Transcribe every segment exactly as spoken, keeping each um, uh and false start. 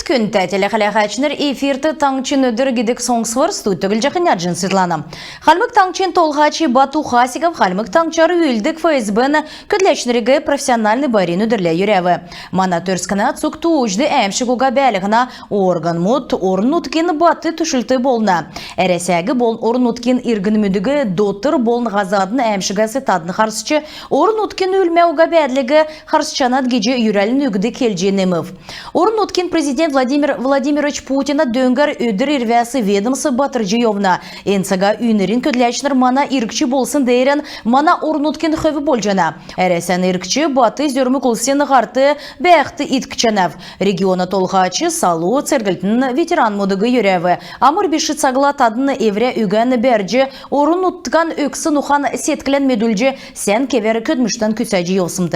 Күндтә телехәләһәчнр, эфирт «Таңһчин өдр» гидг соңсвр. Студьд Түглҗәхнә Җин Светлана. Хальмг Таңһчин Толһач Бату Хасиков Хальмг Таңһчар үүлддг ФСБ-н көдләчнриг профессиональн байрин өдрлә йөрәв. Мана Төрскнә цуг тууҗд әәмшг уга бәәлһнә органмуд орн-нутгин бат түшмлт болна. Әрәсәг болн орн-нутгин иргнмүдиг дотр болн һазадын әәмшгәс тадн харсч, орн-нутгин үлмә уга бәәдлиг харсҗанат гиҗ йөрәлин үгд келҗ немв. Орн-нутгин президент Владимир Владимирович Путина дөңгәр өдр ирвәс ведомств батрҗ йовна. Эн цага үйнрин көдләчнр мана иргч болсн деерән мана орн-нутгин хөв болҗана. Әрәсән иргч бат зөрмг улсин һарт бәәхд иткҗәнәв. Региона толһач салу церглтин ветеранмудыг йөрәв. Амр биш цагла тадн эврә үгән бәрҗ, орн-нутган өгсн ухан-седклән медүлҗ, сән кевәр көдлмштән күцәҗ йовсмт.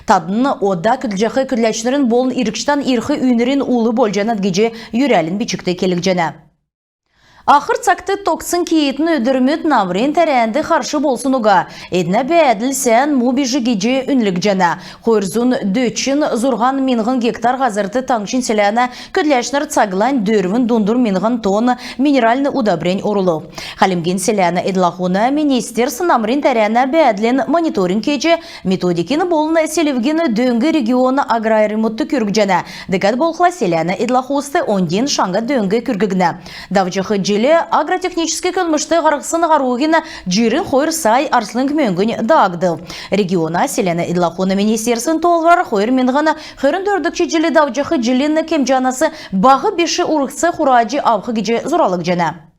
Тадн ода көдлҗәх көдләчнрин болн иргчдән ирх үйнрин ул болҗанат гиҗ йөрәлин бичгт келгдҗәнә. Ахр цагт тогтсн киитн өдрмүд намрин тәрәнд харш болсн уга. Эднә бәәдл сән му биш гиҗ үнлгдҗәнә. Хойр зун дөчн зурһан миңһн гектар һазрт таңһчин селәнә көдләчнр цаглань дөрвн дундур миңһн тонн минеральн удобрень орулв. Хальмгин селәнә эдл-ахун министерств намрин тәрәнә бәәдлин мониторинг кеҗ, методикин болн селвгин дөң региона аграрьмудт күргҗәнә. Дәкәд болхла селәнә эдл-ахуст оньдин шаңһа дөң күргднә. Давҗах җил агротехническ көдлмшт һарһсн һаруһин җирн хойр сай арслң мөңгнь даагдв. Региона селәнә эдл-ахун министерствин тоолврар хойр миңһн хөрн дөрвдгч җил давҗах җилин кемҗәнәс баһ биш урһц хураҗ авх гиҗ зуралгдҗана.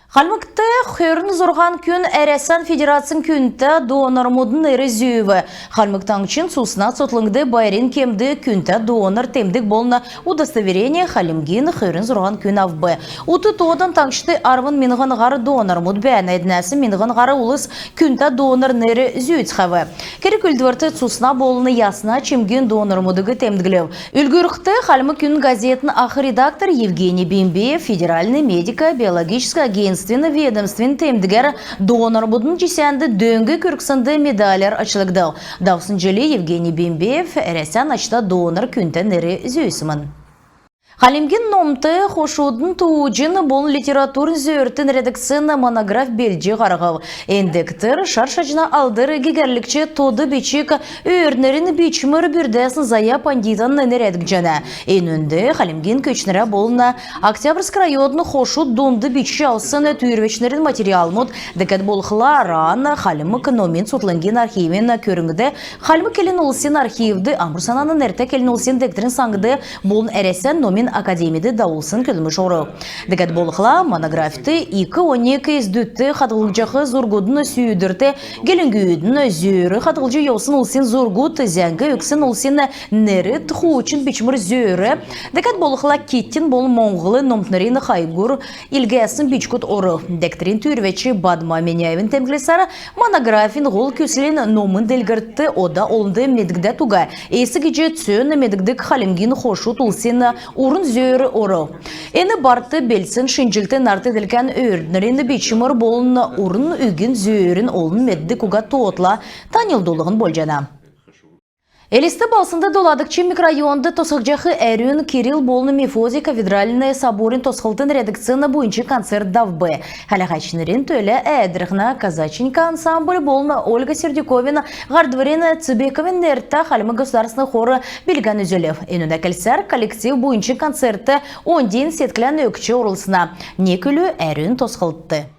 Хальмгт хөрн зурһан күн Әрәсән Федерацин күндтә донормудын нер зүүв. Хальмг Таңһчин цусна цутхлңд байрин кемд күндтә донор темдг болн удостоверение Хальмгин хөрн зурһан күн авв. Ут тоодан таңһчд арвн миңһн һар донормуд бәәнә, эднәс миңһн һар улс күндтә донор нер зүүцхәв. Керг-үүлдврт цусна болн ясна чимгин донормудыг темдглв. Үлгүрлхд, «Хальмг үнн» газетин ах редактор Евгений Бембеев федеральн медико-биологическ агентствин ведомствин темдгәр донормудын җисәнд дөң күргснд медаляр ачлгдв. Давсн җил Евгений Бембеев Әрәсән ачта донор күндтә нер зүүсмн. Хальмгин номт хошудын тууҗин болн литературн зөөрт нерәдгдсн монографь белдҗ һарһв. Эндгтр шар шаҗна алдр гегәрлгч тод бичг өөрднрин бичмр бүрдәсн зая пандитан нерәдгдҗәнә. Энүнд Хальмгин Көтчнрә болн Октябрьск района хошуд дунд бичҗ авсн түүрвәчнрин материалмуд, дәкәд болхла РАН Хальмг номин цутхлңгин архивин көрңд, Хальмг келн улсин архивд, Амур-Сананын нертә келн улсин дегтрин саңд болн Әрәсән номин академид давулсн көдлмш орв. Дәкәд болхла монографьд ик оньг эздүдт хадһлҗах зургудын сүүдрт гелңгүдин, зөөр хадһлҗ йовсн улсин зургуд, зәңг өгсн улсин нерд, хуучн бичмр зөөр, дәкәд болхла китдин болн моңһл номтнрин хайгур илгәсн бичгүд орв. Дегтрин түүрвәч Бадма Меняевин темдглсәр, монографин һол күслнь номин делгрлтд ода олнд медгдәд уга эс гиҗ цөн медгддг хальмгин хошуд улсин урн зөөр орв. Эн барт белдсн шинҗлт нарт делкән өөрднрин бичмр болн урн үгин зөөрин олн медгддг уга тоотла таньлдулһн болҗана. Элст балһснд доладгч микрорайонд тосхгдҗах Әрүн Кирилл болн Мефодий кафедральн соборин тосхлтд нерәдгдсн буйнч концерт давв. Хәләһәчнрин төлә Әәдрхнә «Казаченька» ансамбль болн Ольга Сердюковин һардврин, Цебековин нертә Хальмг государственн хор билгән үзүлв. Энүнә келсәр, коллектив буйнч концертд оньдин седклән өгч орлцна. Нег үлү Әрүн тосхлтд.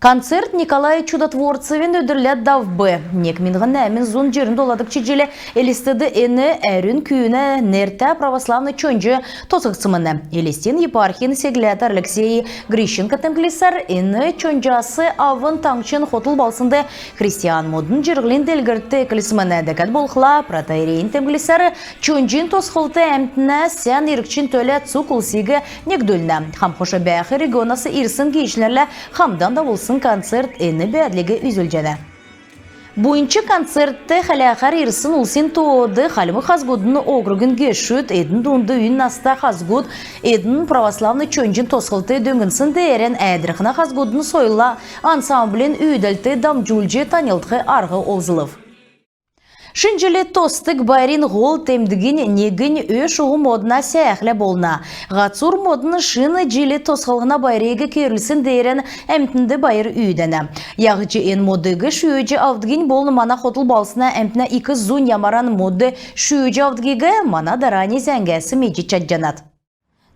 Концерт Николай Чудотворцевин өдрлә давв. Нег миңһн нәәмн зун җирн доладгч җил Элстд эн Әрүн күүнә нертә православн чонҗ тосхгдсмн. Элстин епархин сегләтә Алексей Грищенко темдглсәр, эн чонҗас авн таңһчин хотл балһснд христианмудын җирһлин делгрлт эклсмн. Дәкәд болхла протоиерейин темдглсәр, чонҗин тосхлт әмтнә сән иргчин төлә цуг улсиг негдүлнә. Хам-хоша бәәх регионас ирсн гиичнрлә хамдан давулсн концерт эн бәәдлиг үзүлҗәнә. Буйнч концертд хәләхәр ирсн улсин тоод Хальмг хазгудын округин гешүд, эдн дунд үйн наста хазгуд, эдн православн чонҗин тосхлт дөңнсн деерән Әәдрхнә хазгудын «Сойлла» ансамблин үүдәлт дамҗулҗ таньлдх арһ олзлв. Шин җил тосдг байрин һол темдгин негнь ө-шуһу модна сәәхлә болна. Һацур модн шин җил тосхлһна байриг кеерүлсн деерән әмтнд байр үүдәнә. Яһҗ эн модыг шүүҗ авдгинь болн мана хотл балһсна әмтнә ик зунь ямаран мод шүүҗ авдгиг мана дарани зәңгәс медҗ чадҗанат.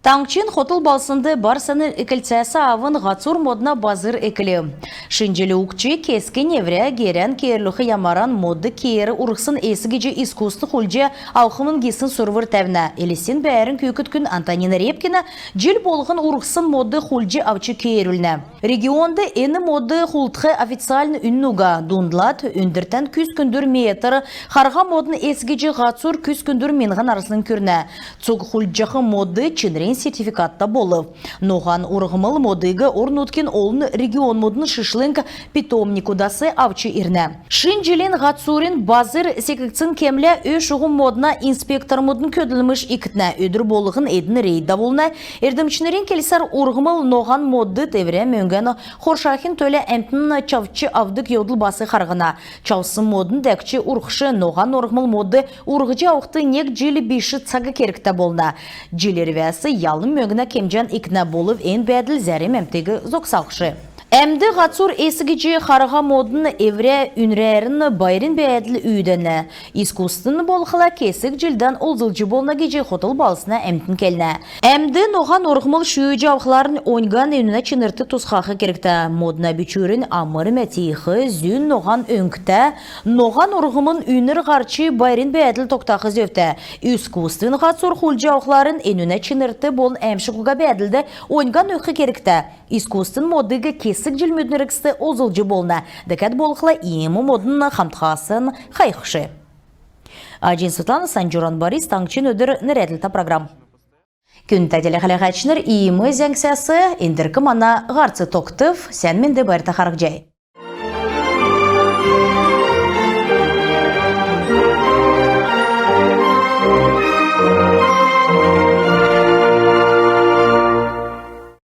Таңһчин хотл балһснд бар сән эклцәс авн һацур модна базр эклв. Шин җил угтҗ кесгнь эврә герән кеерүлх ямаран мод кеер урһсн эс гиҗ искусств хулдҗ авхмн гисн сурвр тәвнә. Элстин бәәрн күүкд күн Антонина Репкина җил болһн урһсн мод хулдҗ авч кеерүлнә. Регионд эн мод хулдх официальн үнн уга. Дундлад өндртән күс күндүр метр харһа модн эс гиҗ һацур күс күндүр миңһн арслң күрнә. Цуг хулдҗах мод чинрин сертификатта болв. Ноһан урһмл модыг орн-нутгин олн регионмудын шишлң питомникудас авч ирнә. Шин җилин һацурин базр секгдсн кемлә ө-шуһу модна инспектормудын көдлмш икднә. Өдр болһн эдн рейд давулна. Эрдмчнрин келсәр, урһмл ноһан модд эврә мөңгән хоршахин төлә әмтн чавч авдг йовдл бас харһна. Чавсн модн дәкҗ урһхш. Ноһан урһмл модд урһҗ авхд нег җил биш цаг кергтә болна. Җил ирвәс ялм мөңгнә кемҗән икднә, болв эн бәәдл зәрм әмтиг зогсалхш. Әмд һацур эс гиҗ харһа модн эврә үнрәрн байрин бәәдл үүдәнә. Искусствин болхла кесг җилдән олзлҗ болна гиҗ хотл балһсна әмтн келнә. Әмд ноһан урһмл шүүҗ авхларн оньган энүнә чинрт тусхах кергтә. Модна бичүрнь амр-мә тиих, зүн ноһан өңгтә, ноһан урһмлын үнр һарч, байрин бәәдл тогтах зөвтә. Искусствин һацур хулдҗ авхларн энүнә чинрт болн әәмшг уга бәәдлд оньган өгх кергтә. Искусствин модыг кесг җилмүдин эргцд олзлҗ болна. Дәкәд болхла иим модн хамтхасн хайхш. Аҗин Светлана, Санҗуран Борис, «Таңһчин өдр» нерәдлтә программ. Күндтә телехәләһәчнр, иим зәңгсәс эндрк мана һарц тогтв. Сән менд, байрта харһҗай.